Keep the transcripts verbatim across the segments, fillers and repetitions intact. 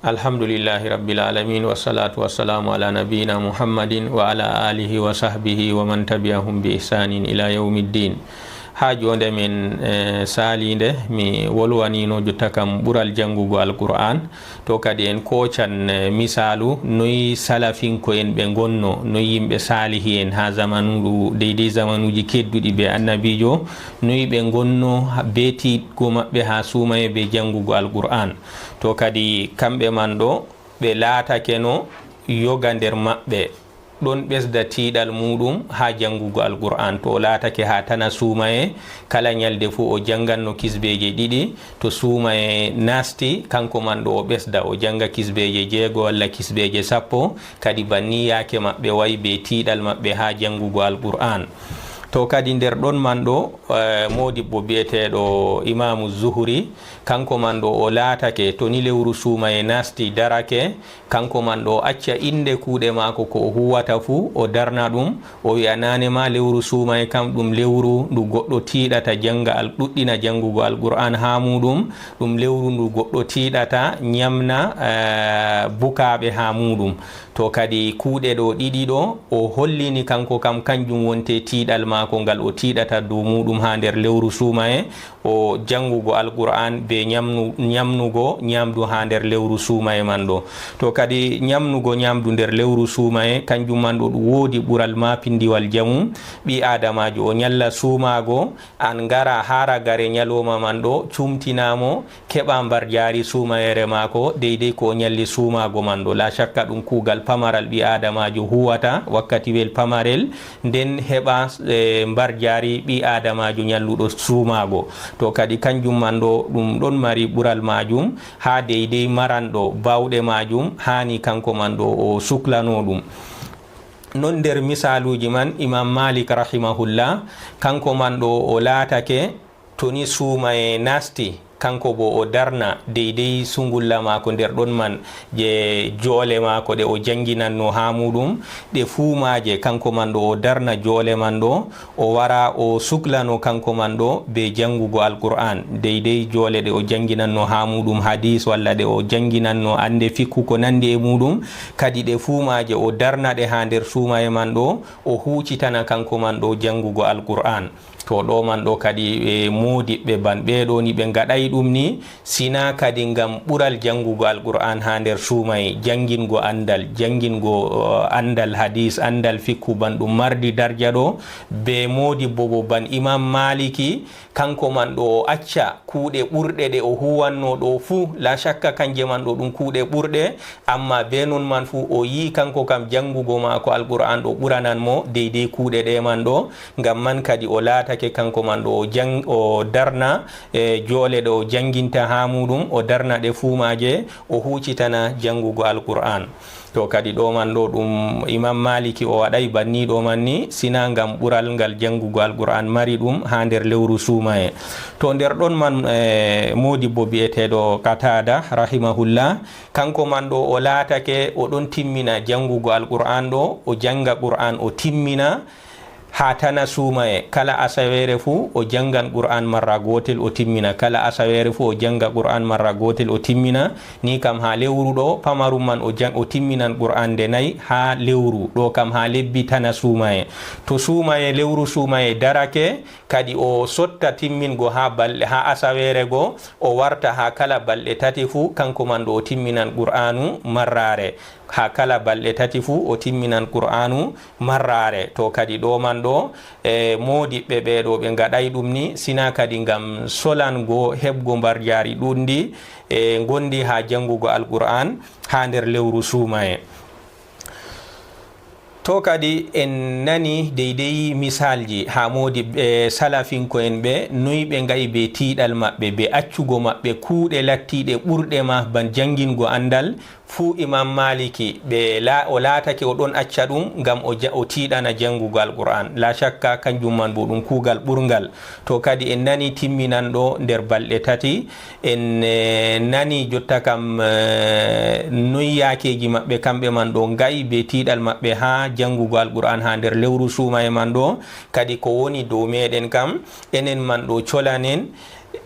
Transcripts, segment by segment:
Alhamdulillahi Rabbil Alamin, wassalatu wassalamu ala nabiyyina Muhammadin wa ala alihi wa sahbihi wa man tabi'ahum bi ihsanin ila yawmiddin. Ha jonde men, eh, salinde, mi wolwanino jotta kam ɓural jangugo Alqur'an. To kadi en kocan, eh, misalu, noy salafinko en ɓe gonno, noy yimɓe salihi en ha zamanu ɗu, deydey zamanuji kedduɗi be annabijo, noy ɓe gonno ha-, be tiɗgo maɓɓe ha sumaye be jangugo Alqur'an. To kadi kamɓe man ɗo, ɓe laatakeno yoga nder maɓɓe ɗon ɓesda tiiɗal muɗum ha jangugo Alqur'an. To o laatake ha tana sumaye, kala nyalde fu o janganno kisbeje ɗiɗi. To sumaye nasti, kanko man ɗo o ɓesda, o janga kisbeje jeego walla kisbeje sappo. Kadi banni yaake maɓɓe wayi be tiiɗal maɓɓe ha jangugo Alqur'an. To kadi nder ɗon man ɗo, eh, modibbo bi'eteɗo Imamu Zuhri, kanko man ɗo o laatake to ni lewru sumaye nasti darake, kanko man ɗo o acca inde kuuɗe maako ko o huwata fu, o darna ɗum, o wi'a nane ma lewru sumaye kam ɗum lewru ndu goɗɗo tiiɗata janga al-, ɗuɗɗina jangugo Alqur'an ha muɗum, ɗum lewru ndu goɗɗo tiiɗata nyamna, eh, bukaaɓe ha muɗum. To kadi kuuɗe ɗo ɗiɗi ɗo, o hollini kanko kam kanjum wonte tiiɗal maako ngal o tiiɗata dow muɗum ha nder lewru sumaye, o jangugo Alqur'an be nyamnu-, nyamnugo nyamdu ha nder lewru sumaye man ɗo. To kadi nyamnugo nyamdu nder lewru sumaye, kanjum man ɗo ɗum woodi ɓural ma pindiwal jamum. Ɓi adamajo o nyalla sumago, an ngara ha ragare nyaloma man ɗo, cumtinamo, keɓa mbarjaari suumayere maako deydey ko o nyalli suumaago man ɗo. La shakka ɗum kuugal pamaral ɓi aadamaajo huwata wakkatiwel pamarel, nden heɓa, eh, mbarjaari ɓi aadamaajo nyalluɗo suumaago. To kadi kanjum man ɗo ɗum ɗon mari ɓural maajum haa deydey maranɗo baawɗe maajum haani kanko man ɗo o suklano ɗum. Non nder misaaluuji man, Imam Malik rahimahullah, kanko man ɗo o laatake to ni suumaye naasti, kanko bo o darna deydey sungulla maako nder ɗon man, je joole maako ɗe o janginanno haa muuɗum, ɗe fuu maaje, kanko man ɗo o darna joole man ɗo, o wara o suklano kanko man ɗo be jangugo Alqur'an, deydey joole ɗe o janginanno haa muuɗum hadis, walla ɗe o janginanno annde fikku ko nandi e muuɗum, kadi ɗe fuu maaje o darna ɗe haa nder suumaye man ɗo, o huucitana kanko man ɗo jangugo Alqur'an. To ɗo man ɗo kadi, e, moodiɓɓe ban ɓe ɗo ni ɓe ngaɗay ɗum ni, sina kadi ngam ɓural jangugo Alqur'an haa nder suumaye, jangingo andal, jangingo, eh, andal hadis, andal fikku ban ɗum mardi darja ɗo, be moodibbo bo ban Imam Maliki, kanko man ɗo o acca kuuɗe ɓurɗe ɗe o huwanno ɗo fuu, la shakka kanje man ɗo ɗum kuuɗe ɓurɗe, amma be non man fuu o yi'i kanko kam jangugo maako Alqur'an ɗo ɓuranan mo deydey kuuɗe ɗe man ɗo, ngam man kadi o laatake kanko man ɗo o jang-, o darna, e, joole ɗe o janginta haa muuɗum, o darna ɗe fuu maaje, o huucitana jangugo Alqur'an. To kadi ɗo man ɗo ɗum Imam Maliki o waɗay banni ɗo man ni, sina ngam ɓural ngal jangugo Alqur'an mari ɗum haa nder lewru suumaye. To nder ɗon man, e, moodibbo bi'eteeɗo Qatada rahimahullah, kanko man ɗo o laatake o ɗon timmina jangugo Alqur'an ɗo, o janga Qur'an o timmina, haa tana suumaye, kala asaweere fuu o jangan Qur'an marra gootel o timmina, kala asaweere fuu o janga Qur'an marra gootel o timmina, ni kam haa lewru ɗo pamarum man o jan-, o timminan Qur'an nde nay haa lewru, ɗo kam haa lebbi tana suumaye. To suumaye, lewru suumaye darake, kadi o sotta timmingo haa balɗe, haa asaweere go, o warta haa kala balɗe tati fuu, kanko man ɗo o timminan Qur'anu marraare. Haa kala balɗe tati fuu o timminan Qur'anu marraare. To kadi ɗo man ɗo, e, moodiɓɓe ɓe ɗo ɓe ngaɗay ɗum ni, sina kadi ngam solango heɓgo mbarjaari ɗuuɗndi, e, ngondi haa jangugo Alqur'an haa nder lewru suumaye. To kadi en nani deydey misaalji haa moodiɓɓe salafinko'en ɓe, noy ɓe nga'i be tiiɗal maɓɓe, be accugo maɓɓe kuuɗe lattiiɗe ɓurɗe ma ban jangingo andal, fuu Imam Maliki, ɓe la-, o laatake o ɗon acca ɗum ngam o ja-, o tiiɗana jangugo Alqur'an. La shakka, kanjum man bo ɗum kuugal ɓurngal. To kadi en nani timminanɗo nder balɗe tati, en, eh, nani jotta kam, eh, noy yaakeeji maɓɓe kamɓe man ɗo nga'i be tiiɗal maɓɓe haa jangugo Alqur'an haa nder lewru suumaye man ɗo. Kadi ko woni dow meɗen kam, enen man ɗo colanen,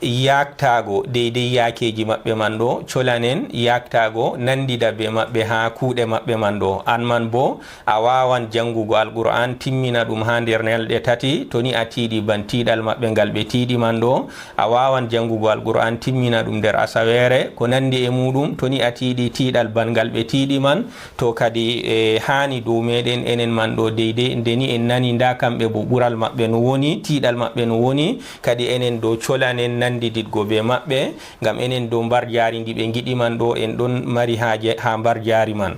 yaaktaago deydey yaakeeji maɓɓe man ɗo, colanen yaaktaago nanndida bee maɓɓe haa kuuɗe maɓɓe man ɗo. Aan man boo, a waawan janngugo Alqur'aan, timmina ɗum haa nder ñalɗe tati, to ni a tiiɗi ban tiiɗal maɓɓe ngal ɓe tiiɗi man ɗo. A waawan janngugo Alqur'aan, timmina ɗum nder asaweere, ko nanndi e muuɗum, to ni a tiiɗi tiiɗal ban ngal ɓe tiiɗi man. To kadi, e, haani dow meeɗen enen man ɗo deydey, nde ni en nani ndaa kamɓe boo ɓural maɓɓe no woni, tiiɗal maɓɓe no woni, kadi enen ɗo colanen nanndiditgo bee maɓɓe, ngam enen ɗo mbarjaari ndi ɓe ngiɗi man ɗo, en ɗon mari haaje haa mbarjaari man.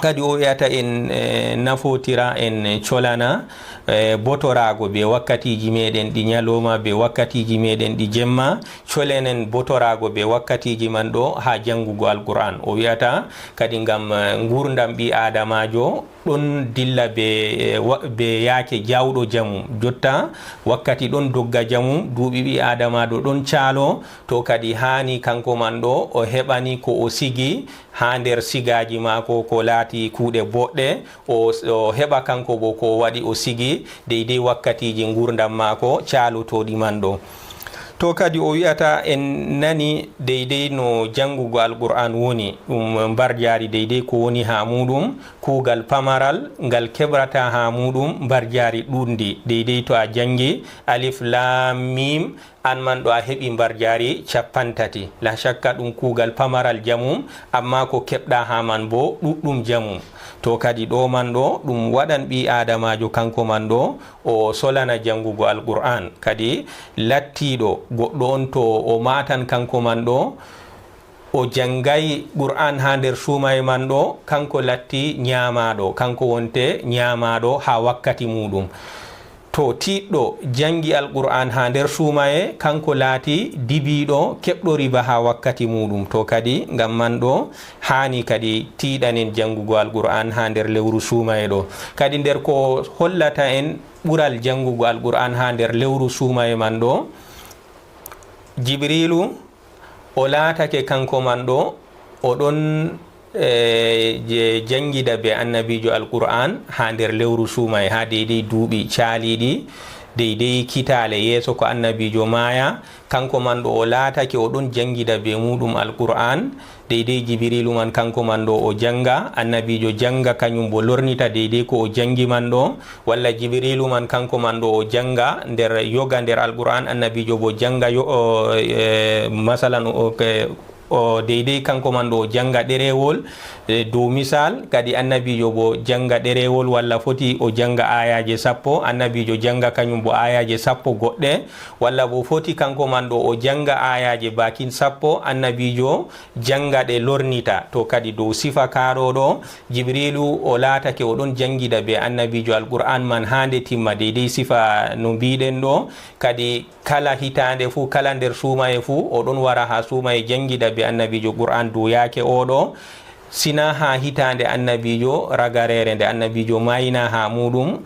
Kadi o wi'ata en, e, nafootira, en colana, e, botoraago bee wakkatiiji meeɗen ɗi nyalooma, bee wakkatiiji meeɗen ɗi jemma, colenen botoraago bee wakkatiiji man ɗo haa janngugo Alqur'aan. O wi'ata kadi ngam, e, nguurndam ɓii aadamaajo ɗon dilla bee, e, wa-, bee yaake jaawɗo jamum. Jotta wakkati ɗon dogga jamum, duuɓi ɓii aadamaajo ɗon caalo, to kadi haani kanko man ɗo o heɓani ko o sigi haa nder sigaaji maako ko laati kuuɗe boɗɗe, o, o heɓa kanko boo ko o waɗi o sigi deydey wakkatiiji nguurndam maako caalotooɗi man ɗo. To kadi o wi'ata en nani deydey no janngugo Alqur'aan woni, ɗum mbarjaari deydey ko woni haa muuɗum, kuugal pamaral ngal keɓrata haa muuɗum mbarjaari ɗuuɗndi, deydey to a janngi Alif Laam Miim, aan man ɗo a heɓi mbarjaari cappanɗe tati. Laa shakka ɗum kuugal pamaral jamum, ammaa ko keɓɗa haa man boo ɗuuɗɗum jamum. To kadi ɗo man ɗo ɗum waɗan ɓii aadamaajo kanko man ɗo o solana janngugo Alqur'aan. Kadi lattiiɗo goɗɗo on to o maatan kanko man ɗo, o janngay Qur'aan haa nder suumaye man ɗo, kanko latti nyaamaaɗo, kanko wonte nyaamaaɗo haa wakkati muuɗum. To tiiɗɗo janngi Alqur'aan haa nder suumaye, kanko laati dibiiɗo keɓɗo riba haa wakkati muuɗum. To kadi ngam man ɗo haani kadi tiiɗanen janngugo Alqur'aan haa nder lewru suumaye ɗo. Kadi nder ko hollata en ɓural janngugo Alqur'aan haa nder lewru suumaye man ɗo, Jibriilu o laatake kanko man ɗo, o ɗon, e, je-, janngida bee Annabiijo Alqur'aan haa nder lewru suumaye, haa deydey duuɓi caaliiɗi, deydey kitaale yeeso ko Annabiijo maaya. Kanko man ɗo o laatake o ɗon janngida bee muuɗum Alqur'aan, deydey Jibriilu man kanko man ɗo o jannga, Annabiijo jannga kanyum boo lornita deydey ko o janngi man ɗo. Walla Jibriilu man kanko man ɗo o jannga nder yoga nder Alqur'aan, Annabiijo boo jannga yo-, o, e, masalan, o, ke-, o deydey kanko man ɗo o jannga ɗereewol, e, dow misal, kadi Annabiijo boo jannga ɗereewol, walla foti o jannga aayaaje sappo, Annabiijo jannga kanyum boo aayaaje sappo goɗɗe, walla boo foti kanko man ɗo o jannga aayaaje baakin sappo, Annabiijo jannga ɗe lornita. To kadi dow sifa kaa ɗo ɗo, Jibriilu o laatake o ɗon janngida bee Annabiijo Alqur'aan man haa nde timma, deydey sifa no mbiiɗen ɗo. Kadi kala hitaande fuu, kala nder suumaye fuu, o ɗon wara haa suumaye janngida bee Annabiijo Qur'aan dow yaake oo ɗo. Sina haa hitaande Annabiijo ragareere nde Annabiijo maayna haa muuɗum,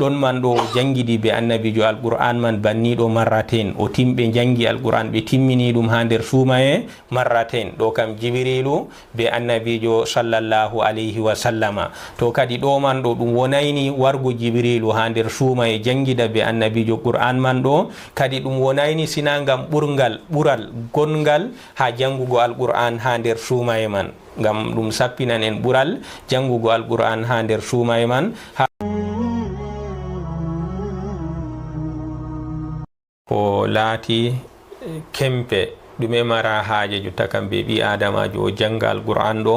ɗon man ɗo o janngidi bee Annabiijo Alqur'aan man banniiɗo marrateen. O timɓe janngi Alqur'aan, ɓe timmini ɗum haa nder suumaye marrateen. Ɗo kam Jibriilu bee Annabiijo sallallahu alayhi wa sallama. To kadi ɗo man ɗo ɗum wonayni wargo Jibriilu haa nder suumaye janngida bee Annabiijo Qur'aan man ɗo. Kadi ɗum wonayni sina ngam ɓurngal, ɓural gonngal haa janngugo Alqur'aan haa nder suumaye man. Ngam ɗum sappinan en ɓural janngugo Alqur'aan haa nder suumaye man. Haa ko laati kempe, ɗume mara haaje jotta kam bee ɓii aadamaajo o jannga Alqur'aan ɗo,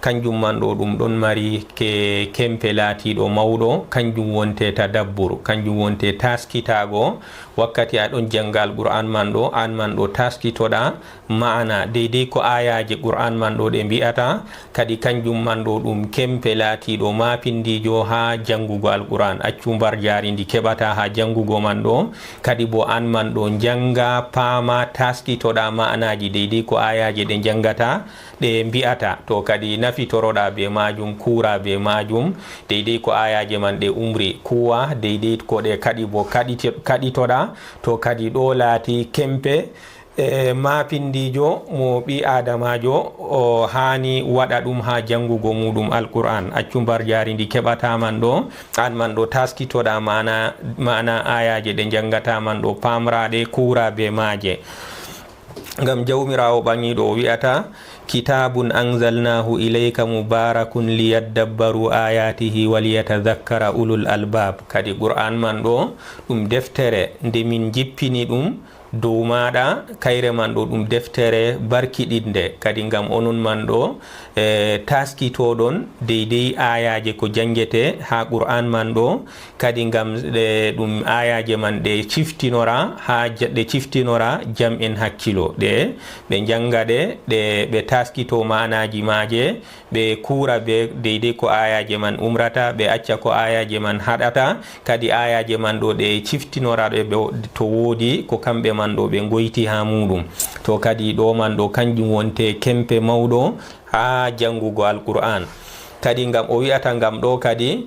kanjum man ɗo ɗum ɗon mari ke-, kempe laatiiɗo mawɗo, kanjum wonte tadabbur, kanjum wonte taaskitaago. Wakkati a ɗon jannga Alqur'aan man ɗo, aan man ɗo taaskitoɗa, ma'ana, deydey ko aayaaje Qur'aan man ɗo ɗe mbi'ata, kadi kanjum man ɗo ɗum kempe laatiiɗo maapindiijo haa janngugo Alqur'aan. Accu mbarjaari ndi keɓata haa janngugo man ɗo, kadi boo aan man ɗo njannga, paama, taaskitoɗa ma'anaaji deydey ko aayaaje ɗe njanngata, ɗe mbi'ata. To kadi nafitoroɗa bee maajum, kuura bee maajum, deydey ko aayaaje man ɗe umri. Kuuwa deydey ko ɗe kaɗi boo kaɗito-, kaɗitoɗa. To kadi ɗo laati kempe, E maapindiijo mo ɓii aadamaajo o haani waɗa ɗum haa janngugo muuɗum Alqur'aan. Accu mbarjaari ndi keɓataa man ɗo, aan man ɗo taaskitoɗaa maana, maana aayaaje ɗe njanngataa man ɗo, paamraa ɗe, kuuraa bee maaje. Ngam Jawmiraawo ɓaŋiiɗo o wi'ata, "Kitaabun anzalnaahu ilayka mubaarakun liyaddabbaru aayaatihi waliyatadhakkara ulul albaab." Kadi Qur'aan man ɗo, ɗum deftere nde min njippini ɗum dow maaɗa, kayre man ɗo ɗum deftere barkiɗinɗe, kadi ngam onon man ɗo, e, taaskitooɗon deydey aayaaje ko janngete haa Qur'aan man ɗo, kadi ngam ɗe ɗum aayaaje man ɗe ciftinora, haa ja-, ɗe ciftinora jam'en hakkilo, ɗe ɓe njannga ɗe, ɗe ɓe taaskito maanaaji maaje, ɓe kuura be deydey ko aayaaje man umrata, ɓe acca ko aayaaje man haɗata, kadi aayaaje man ɗo ɗe ciftinora ɗe ɓe, to woodi ko kamɓe man ɗo ɓe ngoyti haa muuɗum. To kadi ɗo man ɗo kanjum wonte kempe mawɗo haa janngugo Alqur'aan. Kadi ngam o wi'ata ngam ɗo kadi,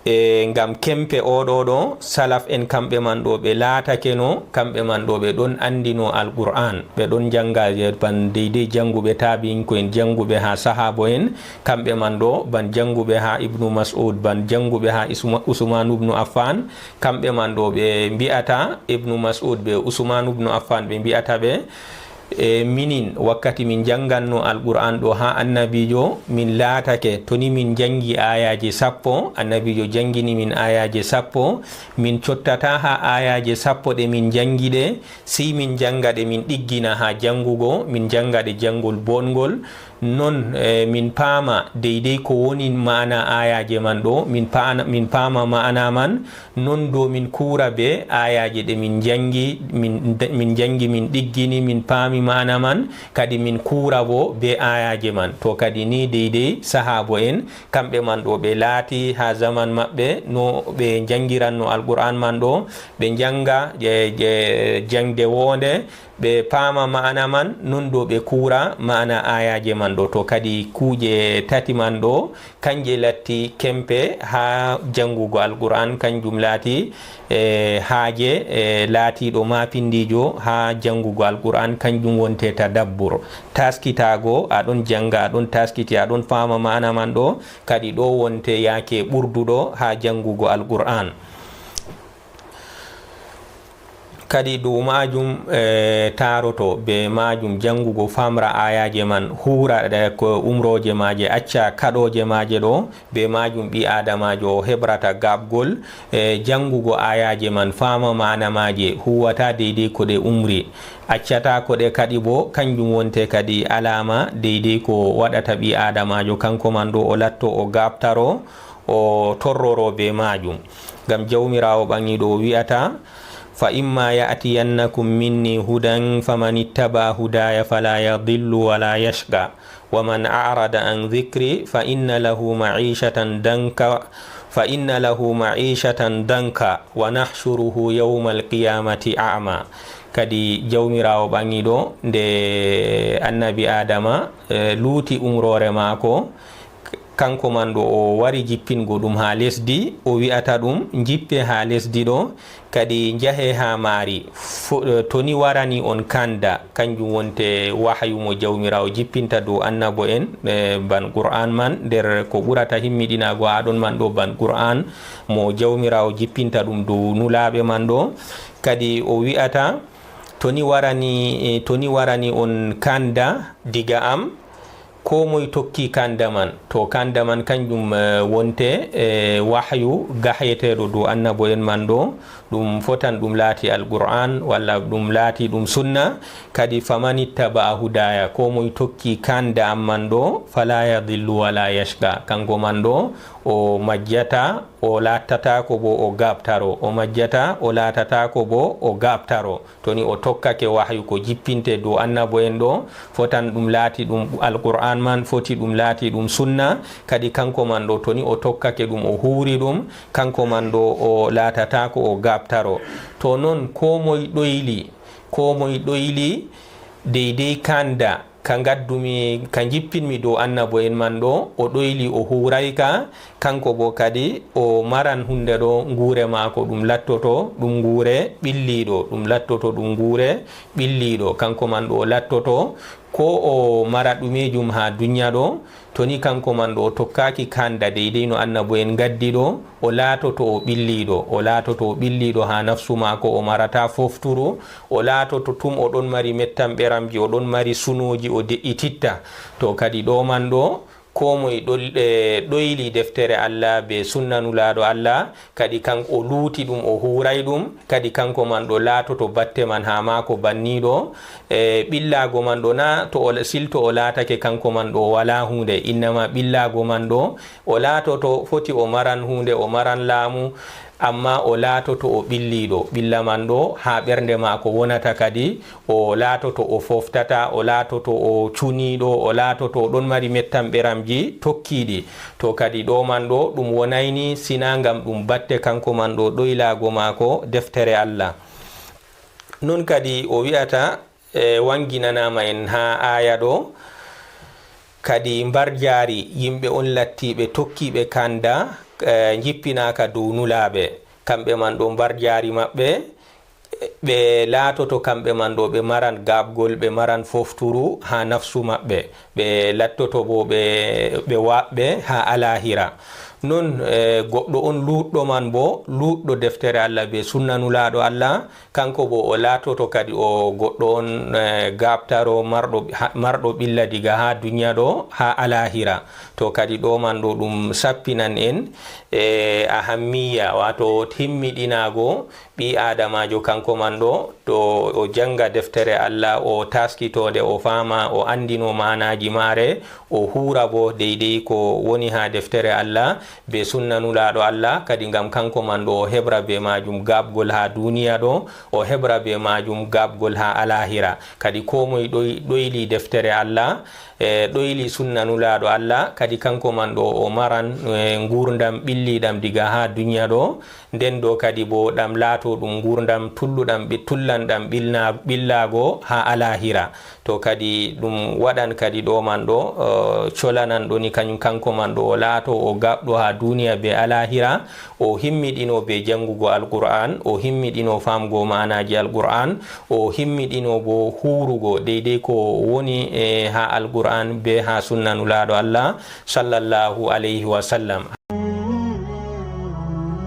e ngam kempe oo ɗo ɗo, salaf en kamɓe man ɗo ɓe laatakeno, kamɓe man ɗo ɓe ɗon anndino Alqur'aan, ɓe ɗon jannga je ban deydey jannguɓe taabi'inko'en, jannguɓe haa sahaabo'en, kamɓe man ɗo ban jannguɓe haa Ibnu Mas'ud, ban jannguɓe haa Isma-, Usmaanu ibnu Affaan, kamɓe man ɗo ɓe mbi'ata Ibnu Mas'ud be Usmaanu ibnu Affaan ɓe mbi'ata ɓe, E, minin, wakkati min njannganno Alqur'aan ɗo haa Annabiijo, min laatake, to ni min njanngi aayaaje sappo, Annabiijo janngini min aayaaje sappo, min cottataa haa aayaaje sappo ɗe min njanngi ɗe, sey min njannga ɗe, min ɗiggina haa janngugo, min njannga ɗe janngol booɗngol. Non, e, min paama deydey ko woni ma'ana aayaaje man ɗo, min paana-, min paama ma'ana man, Non do min kuura be aayaaje ɗe min njanngi, min, min njanngi, min ɗiggini, min paami maana man, kadi min kuura bo be aayaaje man. To kadi ni deydey sahaabo en, kamɓe man ɗo ɓe laati haa zaman maɓɓe, no ɓe njanngiranno Alqur'aan man ɗo, ɓe njannga, je, je, jaŋde woonde, ɓe paama ma'ana man, non do ɓe kuura ma'ana aayaaje man ɗo. To kadi kuuje tati man ɗo, kanje latti kempe haa janngugo Alqur'aan, kanjum laati, e, haaje, e, laatiiɗo maapindiijo haa janngugo Alqur'aan, kanjum wonte tadabbur. Taaskitaago, a ɗon jannga, a ɗon taaskiti, a ɗon paama ma'ana man ɗo, kadi ɗo wonte yaake ɓurduɗo haa janngugo Alqur'aan. Kadi dow maajum, e, taaroto be maajum janngugo, famra aayaaje man, huura ɗe ko umrooje maaje, acca kaɗooje maaje ɗo, be maajum ɓii aadamaajo o heɓrata gaabgol, e, janngugo aayaaje man, faama maana maaje, huwata deydey ko ɗe umri, accata ko ɗe kaɗi bo, kanjum wonte kadi alaama deydey ko waɗata ɓii aadamaajo, kanko man ɗo o latto o gaaɓtaro, o torroro be maajum. Ngam Jawmiraawo ɓaŋiiɗo o wi'ata, "Fa imma ya'tiyannakum minni hudan faman ittaba hudaya fala yadillu wala yashqa, wa man a'rada an dhikri fa inna lahu ma'ishatan danka, fa inna lahu ma'ishatan danka, wa nahshuruhu yawmal qiyamati a'ma." Kadi Jawmiraawo ɓaŋiiɗo, nde Annabi Aadama, e, luuti umroore maako, kanko man ɗo o wari jippingo ɗum haa lesdi, o wi'ata ɗum, "Njippe haa lesdi ɗo, kadi njahe haa maari. Fo-, to ni warani on kanda," kanjum wonte wahayu mo Jawmiraawo jippinta dow annabo en, e, ban Qur'aan man, nder ko ɓurata himmiɗinaago haa ɗon man ɗo ban Qur'aan mo Jawmiraawo jippinta ɗum dow nulaaɓe man ɗo. Kadi o wi'ata, "To ni warani, e, to ni warani on kanda diga am," Koo moy tokki kanda man, to kanda man kanjum, eh, wonte, eh, wahyu gaheteeɗo dow annabo'en man ɗo, ɗum fotan ɗum laati Alqur'aan, walla ɗum laati ɗum sunna. Kadi, "Faman ittaba'a hudaya," koo moy tokki kanda am man ɗo, "fala yadillu wala yashqa," kanko man ɗo, o majjata, o laatataako bo o gaaɓtaro, o majjata, o laatataako bo o gaaɓtaro. To ni o tokkake wahyu ko jippinte dow annabo'en ɗo, fotan ɗum laati ɗum Alqur'aan man, foti ɗum laati ɗum sunna. Kadi kanko man ɗo, to ni o tokkake ɗum, o huuri ɗum, kanko man ɗo o laatataako o gaaɓtaro. To non, koo moy ɗoyli, koo moy ɗoyli deydey kanda ka ngaddumi, ka njippinmi dow annabo'en man ɗo, o ɗoyli, o huuray ka, kanko boo kadi o maran huunde ɗo, nguure maako ɗum lattoto ɗum nguure ɓilliiɗo, ɗum lattoto ɗum nguure ɓilliiɗo, kanko man ɗo o lattoto, ko o mara ɗumeejum haa dunya ɗo, to ni kanko man ɗo o tokkaaki kanda deydey no annabo'en ngaddi ɗo, o laatoto o ɓilliiɗo, o laatoto o ɓilliiɗo haa nafsu maako, o marataa fofturu, o laatoto tum o ɗon mari mettamɓeramji, o ɗon mari sunooji, o de'ititta. To kadi ɗo man ɗo, koo moye ɗol-, e, ɗoyli deftere Allah bee sunna Nulaaɗo Allah, kadi kan o luuti ɗum, o huuray ɗum, kadi kanko man ɗo laatoto batte man haa maako banniiɗo. E, ɓillaago man ɗo na, to o la-, silto o laatake kanko man ɗo o walaa huunde, innama ɓillaago man ɗo, o laatoto foti o maran huunde, o maran laamu, ammaa o laatoto o ɓilliiɗo, ɓilla man ɗo haa ɓernde maako wonata kadi, o laatoto o foftataa, o laatoto o cuniiɗo, o laatoto o ɗon mari mettamɓeramji tokkiiɗi. To kadi ɗo man ɗo ɗum wonayni, sinaa ngam ɗum batte kanko man ɗo ɗoylaago maako deftere Allah. Non kadi o wi'ata, e, wanginanaama en haa aaya ɗo, kadi mbarjaari yimɓe on lattiiɓe tokkiiɓe kanda, e, njippinaaka dow nulaaɓe. Kamɓe man ɗo mbarjaari maɓɓe, ɓe laatoto kamɓe man ɗo ɓe maran gaaɓgol, ɓe maran fofturu haa nafsu maɓɓe, ɓe lattoto bo ɓe, ɓe waɓɓe haa alaahira. Non, e, goɗɗo on luutɗo man bo, luutɗo deftere Allah be sunna Nulaaɗo Allah, kanko bo o laatoto kadi o goɗɗo on, e, gaaɓtaro marɗo, ha, marɗo ɓilla diga haa dunya ɗo haa alaahira. To kadi ɗo man ɗo ɗum sappinan en, e, ahammiya, waato timmiɗinaago ɓii aadamaajo kanko man ɗo, to o jannga deftere Allah, o taaskito nde, o faama, o anndino maanaaji maare, o huura bo deydey ko woni haa deftere Allah be sunna Nulaaɗo Allah, kadi ngam kanko man ɗo o heɓra be maajum gaaɓgol haa duuniya ɗo, o heɓra be maajum gaaɓgol haa alaahira. Kadi koo moy ɗoy-, ɗoyli deftere Allah, e, ɗoyli sunna Nulaaɗo Allah, kadi kanko man ɗo o maran, e, nguurndam ɓilliiɗam diga haa dunya ɗo, nden ɗo kadi bo ɗam laato ɗum nguurndam tulluɗam, ɓe tullan ɗam ɓilna-, ɓillaago haa alaahira. To kadi ɗum waɗan kadi ɗo man ɗo, e, colanan ɗo ni kañum kanko man ɗo o laato o gaaɓɗo haa duuniya be alaahira, o himmiɗino be janngugo Alqur'aan, o himmiɗino faamgo maanaaji Alqur'aan, o himmiɗino bo huurugo deydey ko woni, e, haa Alqur'aan be haa sunna Nulaaɗo Allah, sallallahu alayhi wa sallam.